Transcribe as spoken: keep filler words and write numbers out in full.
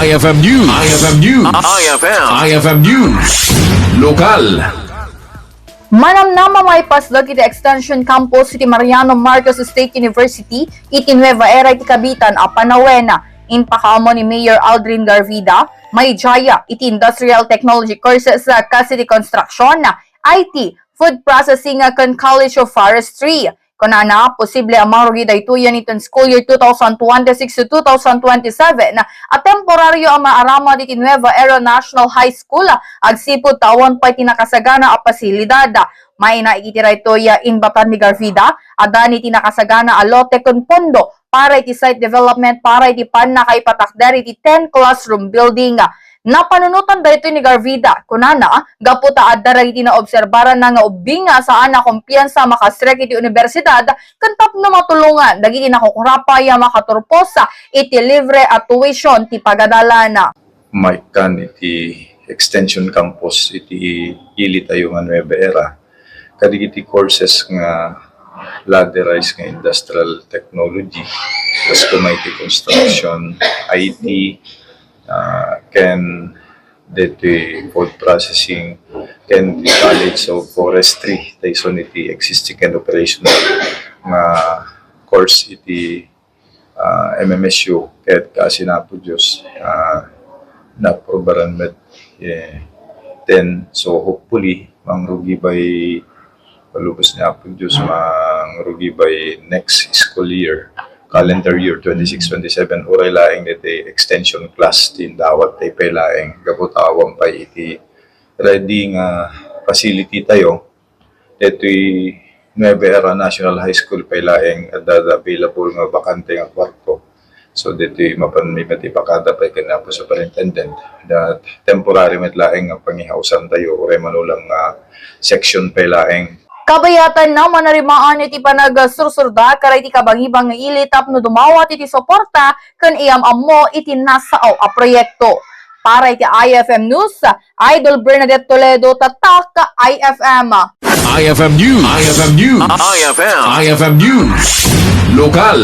I F M News. I F M News. I F M. I F M News. Lokal. Manamnama maipasdek iti Extension Campus iti Mariano Marcos State University iti Nueva Era iti kabitan a panawen. Impakaammo ni Mayor Aldrin Garvida, maijaya iti industrial technology courses, ah, kas iti construction, I T, food processing, ah, ken College of Forestry. Kunana, posible a mangrugi daytoy iti school year two thousand twenty-six to two thousand twenty-seven a temporario a maaramid iti Nueva Era National High School, agsipud ta awan pay ti nakasagana a pasilidad. Maina iti daytoy a inbatan ni Garvida, adda ni ti nakasagana a lote ken pondo para iti site development para iti pannakaipatakder iti ten classroom building. Napanunotan daytoy ni Garvida, kunana, gapu ta adda dagiti naobserbaranna nga ubbing nga saan a kumpiansa a makasrek iti universidad ken tapno matulongan dagiti nakukurapay a makaturpos iti libre a tuition ti pagadalan. Maikkan iti extension campus iti ili tayo nga Nueva Era, kadagiti courses nga ladderized nga industrial technology, kas kuma iti construction, I T, ah, ken deti food processing, ken the College of Forestry, ta isu iti existing and operational nga course iti ah, M M S U, ket kaasi na po Diyos, ah, naaprubaran met, eh, ten. So, hopefully, mangrugi by, palubos ni Apo Diyos, mangrugi by next school year, calendar year twenty-six twenty-seven, uray laeng iti extension class, ti indawat tayo pay laeng, gapu ta awan pay iti ready nga facility tayo, detoy Nueva Era National High School pay laeng adda available nga bakante nga kwarto. So, detoy mapan mi pati pakada pay ken Apo Superintendent. That temporary met laeng nga pangihausan tayo, uray manulang nga section pay laeng. Kabayatan na manarimaan iti panagsursurda kada iti kabangibang nga ili tapno dumawat iti suporta ken iyam-ammo iti nasao a proyekto. Para iti I F M News, Idol Bernadette Toledo, Tatak, I F M. I F M News. I F M News. I F M. I F M News. Lokal.